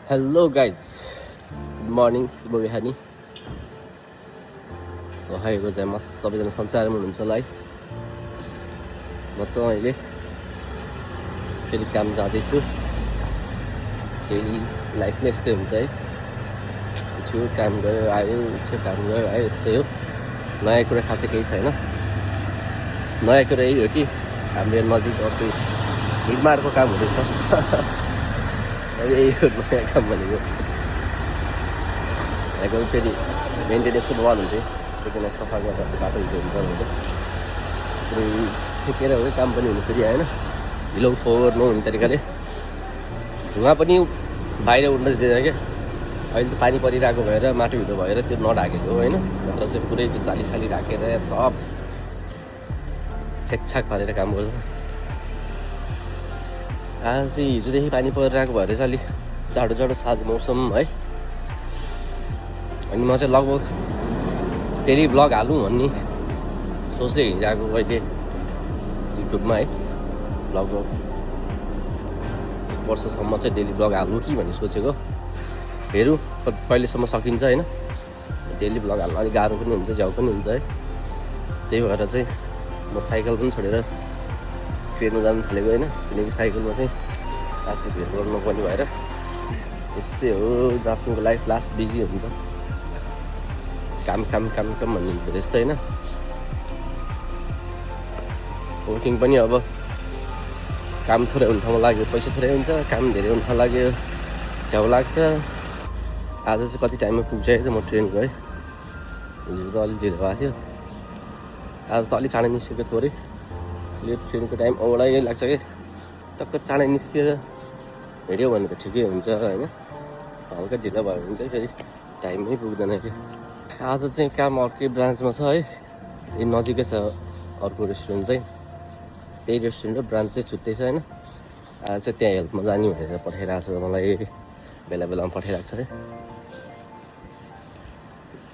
Hello guys, good morning, शुभ बिहानी। रहेको चाहिँ म सबैजना संसारमा हुनुहुन्छ होला है। म चाहिँ अहिले फेरि काम जाँदैछु। डेली लाइफ नै यस्तै हुन्छ है, उठ्यो काम गयो आयो, उठ्यो काम गयो आयो, यस्तै हो। नयाँ कुरा खासै केही छैन। नयाँ कुरा यही हो कि हाम्रो नजिक अर्को हिडमाडको काम हुँदैछ। यही हो नयाँ काम भनेको। यहाँको फेरि मेन्टेनेन्स चाहिँ बन्द हुन्थ्यो, त्यतिखेर सफा गरेर बाटो हिजो हुन्छ भनेर पुरै ठेकेर हो काम पनि हुनु फेरि आएन। ढिलो फोहोर नहुने तरिकाले धुवा पनि बाहिर उड्न दिँदैन क्या। अहिले त पानी परिरहेको भएर माटो हिलो भएर त्यो नढाकेको होइन, नत्र चाहिँ पुरै त्यो जाली ढाकेर सब छेकछाक पारेर काम गर्छ। आज चाहिँ हिजोदेखि पानी परिरहेको भएर चाहिँ अलिक जाडो छ आज मौसम है। अनि म चाहिँ लगभग डेली ब्लग हालौँ भन्ने सोच्दै हिँडिरहेको अहिले युट्युबमा है। लगभग 1 वर्षसम्म चाहिँ डेली ब्लग हाल्नु कि भन्ने सोचेको। हेरौँ कहिलेसम्म सकिन्छ होइन। डेली ब्लग हाल्नु अलिक गाह्रो पनि हुन्छ, झ्याउ पनि हुन्छ है। त्यही भएर चाहिँ म साइकल पनि छोडेर ट्रेनमा जानु थालेको होइन, किनकि साइकलमा चाहिँ लास्ट भेट गर्नु नपर्ने भएर। यस्तै हो आफ्नोको लाइफ, लास्ट बिजी हुन्छ। काम भन्ने हुन्छ त्यस्तो होइन। वर्किङ पनि अब काम थोरै हुन ठाउँमा लाग्यो पैसा थोरै हुन्छ, काम धेरै हुन ठाउँ लाग्यो झ्याउ लाग्छ। आज चाहिँ कति टाइममा पुग्छ है त म ट्रेनको है। हिजो त अलिक ढिलो भएको थियो, आज त अलिक चाँडै निस्केको थोरै। लेट ट्रेनको टाइम औडै लाग्छ कि टक्क चाँडै निस्केर हिँड्यो भने त ठिकै हुन्छ होइन। हल्का ढिलो भयो भने चाहिँ फेरि टाइममै पुग्दैन कि। आज चाहिँ काम अर्कै ब्रान्चमा छ है, यही नजिकै छ अर्को रेस्टुरेन्ट चाहिँ। त्यही रेस्टुरेन्ट र ब्रान्च चाहिँ छुट्टै छ होइन। आज चाहिँ त्यहाँ हेल्पमा जाने भनेर पठाइरहेको छ मलाई, बेला बेलामा पठाइरहेको छ है।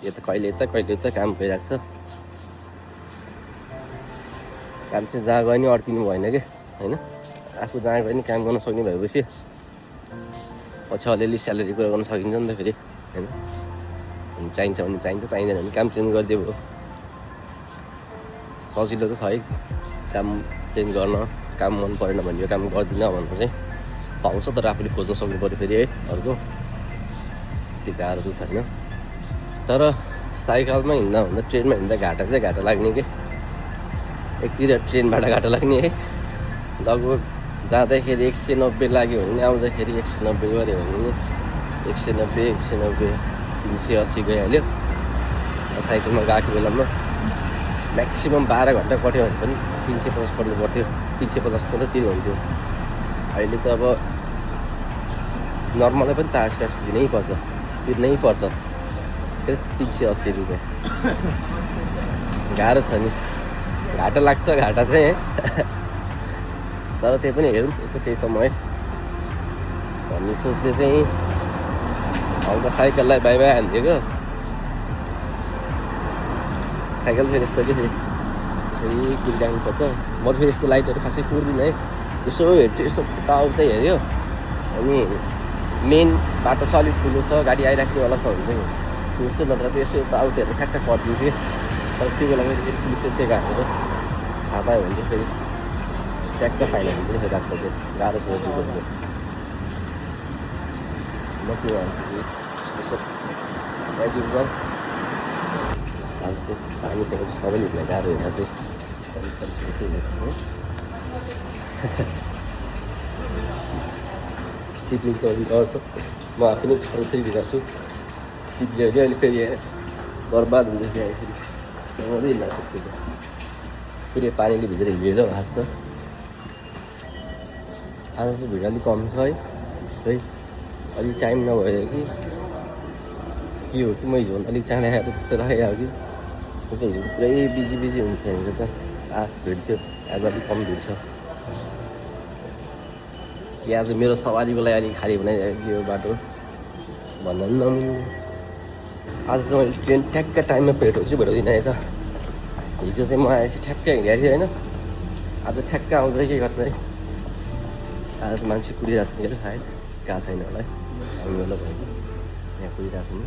यो त कहिले यता काम भइरहेको छ। काम चाहिँ जहाँ गयो नि अड्किनु भएन कि होइन। आफू जहाँ गयो नि काम गर्न सक्ने भएपछि पछि अलिअलि स्यालेरी कुरा गर्न सकिन्छ नि त फेरि होइन। चाहिन्छ भने चाहिन्छ, चाहिँदैन भने काम चेन्ज गरिदियो भयो। सजिलो त छ है काम चेन्ज गर्न। काम मन परेन भने यो काम गर्दिनँ भनेर चाहिँ पाउँछ, तर आफूले खोज्न सक्नु पऱ्यो फेरि है अर्को। त्यति गाह्रो चाहिँ छैन। तर साइकलमा हिँड्दा भन्दा ट्रेनमा हिँड्दा घाटा चाहिँ घाटा लाग्ने कि। एकतिर ट्रेनबाट घाटा लाग्ने है। लगभग जाँदाखेरि 190 लाग्यो भने आउँदाखेरि 190 गऱ्यो भने 190 380 गइहाल्यो। साइकलमा गएको बेलामा म्याक्सिमम् 12 घन्टा कट्यो भने पनि 350 पर्नु पर्थ्यो। 350 मात्रै तिर्नु हुन्थ्यो। अहिले त अब नर्मलै पनि 480 तिर्नै पर्छ। फेरि 380 रुपियाँ गाह्रो छ नि। घाटा लाग्छ घाटा चाहिँ तर त्यही पनि हेरौँ यसो केही समय भन्ने सोचले चाहिँ हल्का साइकललाई बाई हानिदिएको। साइकल फेरि यस्तो कि फेरि यसरी कुदिराख्नुपर्छ। म चाहिँ फेरि यस्तो लाइटहरू खासै कुर्दिनँ है। यसो हेर्छु, यसो उताउतै हेऱ्यो अनि मेन बाटो चाहिँ अलिक ठुलो छ, गाडी आइराख्नेवाला त हुन्छ नि कुर्छु, नत्र चाहिँ यसो यताउत हेरेर ठ्याक्क कटिदिन्छु। तर त्यो बेलामा फेरि पुलिसले चाहिँ हालेर थाहा पायो भने चाहिँ फेरि ट्याक्क फाइन हुन्छ नि फेरि। आजकल चाहिँ गाह्रो छ त्यो चाहिँ। म चाहिँ यसो एज युजल आज चाहिँ पानी परेपछि सबैले हिँड्न गाह्रो हेरेर चाहिँ सिक्ने चाहिँ अलिक गर्छ। म आफै नै बिस्तारै दिइरहेको छु। सिक्यो भने अहिले फेरि बर्बाद हुन्छ फेरि यसरी मात्रै हिँड्न सक्छु। पुरै पानीले भिजेर हिँडेर हात त। आज चाहिँ भिड अलिक कम छ है। अलिक टाइम नभएर कि के हो कि म हिजो अलिक चाँडै आएर त्यस्तो राखेको कि हिजो पुरै बिजी हुन्थ्यो हिजो त। आज भिड थियो, आज अलिक कम भिड छ कि। आज मेरो सवारीको लागि अलिक खाली बनाइरहेको यो बाटो भन्दा पनि नमिल्ने। आज चाहिँ मैले ट्रेन ठ्याक्क टाइममा भेटाउँदिनँ है त। हिजो चाहिँ म आएपछि ठ्याक्क हिँडेको थिएँ होइन। आज ठ्याक्क आउँछ के गर्छ है। आज मान्छे कुदिरहेको छ क्या सायद। गएको छैन होला है हामी होला भएको यहाँ कुदिरहेको छौँ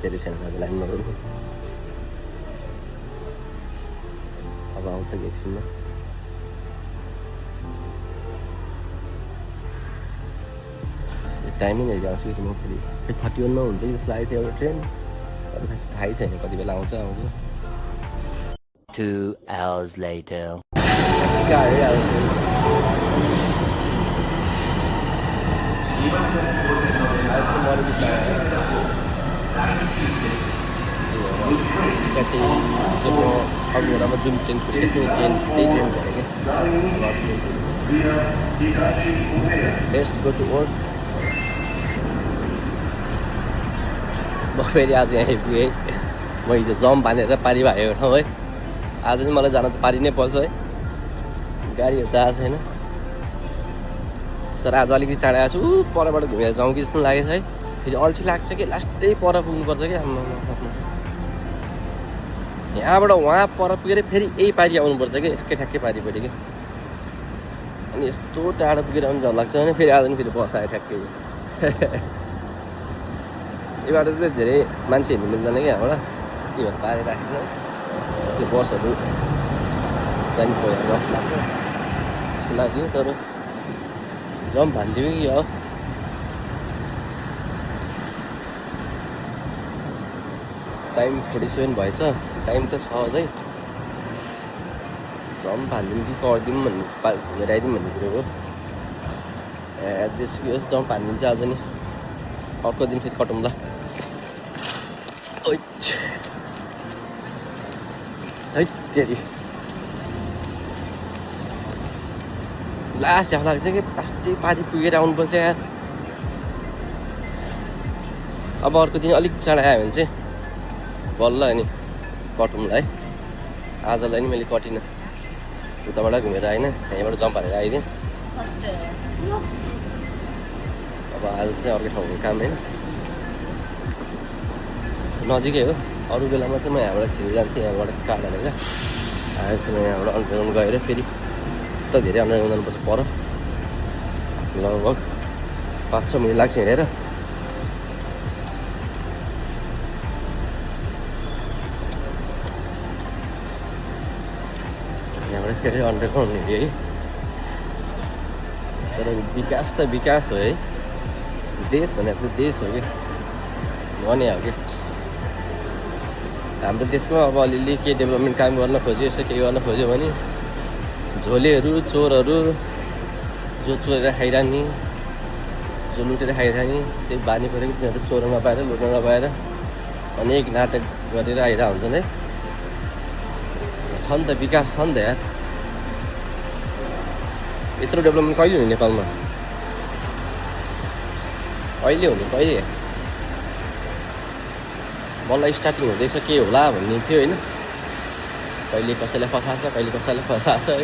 धेरै छैन अब लाइनमा पनि अब आउँछ कि एकछिनमा टाइमिङ हेरेर आउँछु कि म फेरि 31 मा हुन्छ कि जस्तो लागेको थियो एउटा ट्रेन अब खास थाहै छैन कति बेला आउँछ 2 hours later. कति जब अरूमा जुन ट्रेन खुसी त्यो ट्रेन त्यही ट्रेन भयो क्या लेट्स गो टु वर्क म फेरि आज यहाँ आइपुगेँ म हिजो जम बाँधेर पारी भएको ठाउँ है आज नि मलाई जान त पारी नै पर्छ है गाडीहरू त आएको छैन तर आज अलिकति चाँडै आएको छु परबाट घुमेर जाउँ कि जस्तो लागेको छ है फेरि अल्छी लाग्छ कि लास्टै पर पुग्नुपर्छ कि आफ्नो यहाँबाट वहाँ पर पुगेर फेरि यही पारी आउनुपर्छ कि यसकै ठ्याक्कै पारिपट्टि कि अनि यस्तो टाढो पुगेर पनि झन् लाग्छ भने फेरि आज नि फेरि बस आयो ठ्याक्कै यो बाटो चाहिँ धेरै मान्छे हिँड्नु मिल्दैन कि यहाँबाट के भएर पारेर राखेको चाहिँ बसहरू जानु पऱ्यो बस लाग्छ जस्तो लाग्यो तर जम भानिदियो कि हो टाइम 47 भएछ टाइम त छ अझै जम भानिदिउँ कि गरिदिउँ भन्ने घुमेर आइदिउँ भन्ने कुरो हो जेसुकै होस् जम भानिदिन्छ आज नि अर्को दिन फेरि कटौँला है लास्ट झ्याउ लाग्छ कि लास्टै पारी पुगेर आउनुपर्छ यार अब अर्को दिन अलिक चाँडो आयो भने चाहिँ बल्ल अनि कटौँला है आजलाई नि मैले कटिनँ उताबाट घुमेर आएन यहीँबाट जम्प हालेर आइदिएँ अब आज चाहिँ अर्कै ठाउँको काम होइन नजिकै हो अरू बेलामा चाहिँ म यहाँबाट छिर्दै जान्थेँ यहाँबाट कार हालेर आज चाहिँ म यहाँबाट अन्डरग्राउन्ड गएर फेरि त धेरै अन्डरग्राउन्ड जानुपर्छ पर लगभग 5-6 मिनट लाग्छ हिँडेर यहाँबाट फेरि अन्डरग्राउन्ड हिँड्यो है तर विकास त विकास हो है देश भनेको देश हो कि भने हो कि हाम्रो देशमा अब अलिअलि के डेभलपमेन्ट काम गर्न खोज्यो यसो के गर्न खोज्यो भने झोलेहरू चोरहरू जो चोरेर खाइरहने जो लुटेर खाइरहने त्यही बानी परेको तिनीहरू चोर नपाएर लुट्न नपाएर अनेक नाटक गरेर आइरहेको हुन्छन् है छ नि त विकास छ नि त यार यत्रो डेभलपमेन्ट कहिले हुने नेपालमा कहिले हुने कहिले मलाई स्टार्टिङ हुँदैछ के होला भन्ने थियो होइन कहिले कसैलाई फसाछ कहिले कसैलाई फसाछ है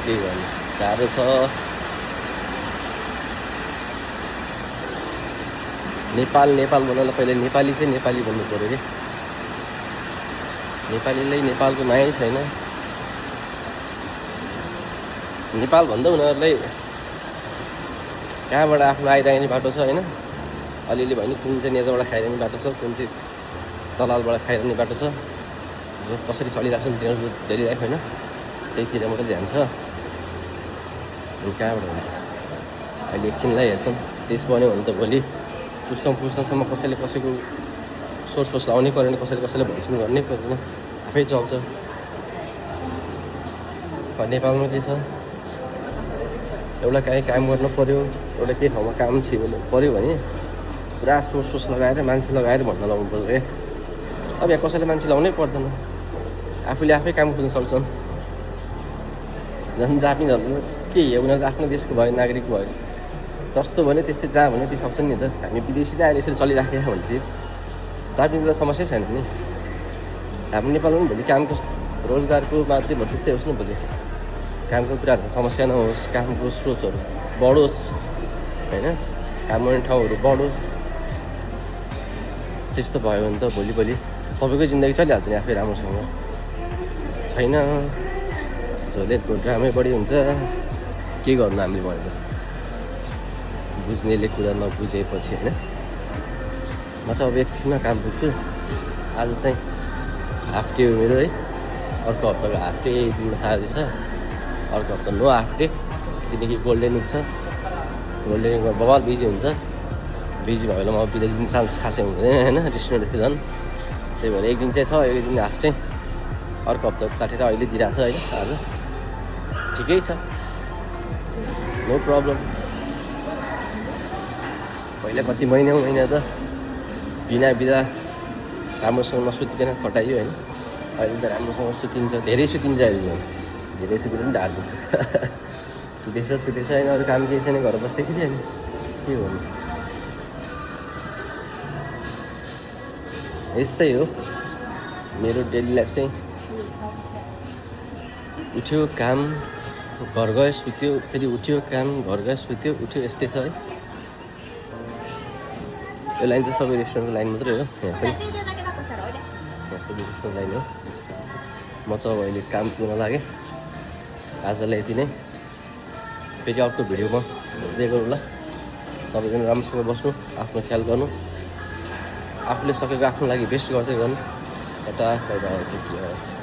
के भन्नु गाह्रो छ नेपाल भन्नलाई पहिले नेपाली चाहिँ नेपाली भन्नु पऱ्यो कि नेपालीलाई नेपालको मायै छैन नेपाल भन्दा उनीहरूलाई कहाँबाट आफ्नो आइरहने बाटो छ होइन अलिअलि भयो नि कुन चाहिँ नेताबाट खाइरहने बाटो छ कुन चाहिँ दलालबाट खाइरहने बाटो छ जो कसरी चलिरहेको छ तिनीहरू डेली लाइफ होइन त्यहीतिर मात्रै ध्यान छ अनि कहाँबाट हुन्छ अहिले एकछिनलाई हेर्छन् देश बन्यो भने त भोलि पुस्तासम्म कसैले कसैको सोर्स लाउनै परेन कसैले भन्छन् गर्नै पर्दैन आफै चल्छ नेपालमा के छ एउटा काहीँ काम गर्नु पऱ्यो एउटा केही ठाउँमा काम पऱ्यो भने पुरा सोर्स लगाएर मान्छे लगाएर भन्न लाउनुपर्छ क्या अब यहाँ कसैले मान्छे लाउनै पर्दैन आफूले आफै काम खोज्न सक्छन् झन् जापानिजहरू के उनीहरू आफ्नो देशको भयो नागरिक भयो जस्तो भन्यो त्यस्तै जहाँ भन्यो त्यो सक्छन् नि त हामी विदेशी त अहिले यसरी चलिराखेका भने चाहिँ जापानिजलाई समस्या छैन नि हाम्रो नेपालमा पनि भोलि कामको रोजगारको मात्रै भयो त्यस्तै होस् न भोलि कामको कुराहरू समस्या नहोस् कामको स्रोतहरू बढोस् होइन काम गर्ने ठाउँहरू बढोस् त्यस्तो भयो भने त भोलि सबैको जिन्दगी चलिहाल्छ नि आफै राम्रोसँग छैन झोलेको ड्रामै बढी हुन्छ के गर्नु हामीले भनेर बुझ्नेले कुरा नबुझेपछि होइन। म चाहिँ अब एकछिनमा काम पुग्छु। आज चाहिँ हाफ डे हो मेरो है। अर्को हप्ताको हाफ डे दिनमा सार्दैछ। अर्को हप्ता नो हाफ डे, किनकि गोल्डेन विक छ। गोल्डेन विकमा बबाल बिजी हुन्छ। बिजी भयो भने म बिदा दिन चान्स खासै हुँदैन होइन, रेस्टुरेन्टतिर झन्। त्यही भएर एक दिन चाहिँ छ, एक दिन हाफ चाहिँ अर्को हप्ता काटेर अहिले दिइरहेको छ होइन। आज ठिकै छ, नो प्रब्लम। पहिला कति महिना त बिना बिदा राम्रोसँग नसुतिकन खटाइयो होइन। अहिले त राम्रोसँग सुतिन्छ, धेरै सुतिन्छ अहिले। धेरै सुतेर पनि ढाड दुख्छ। सुतेछ होइन, अरू काम केही छैन, घर बस्दैखेरि होइन, के गर्नु। यस्तै हो मेरो डेली लाइफ चाहिँ। उठ्यो काम, घर गयो सुत्यो, फेरि उठ्यो काम, घर गयो सुत्यो, उठ्यो, यस्तै छ है। यो लाइन चाहिँ सबै रेस्टुरेन्टको लाइन मात्रै हो। यहाँ पनि सबै रेस्टुरेन्ट लाइन हो। म चाहिँ अब अहिले काम पुग्न लागेँ। आजलाई यति नै। फेरि अर्को भिडियोमा हेर्दै गरौँ ल। सबैजना राम्रोसँग बस्नु, आफ्नो ख्याल गर्नु, आफूले सकेको आफ्नो लागि बेस्ट गर्दै गर्नु। Tata bye bye, take care.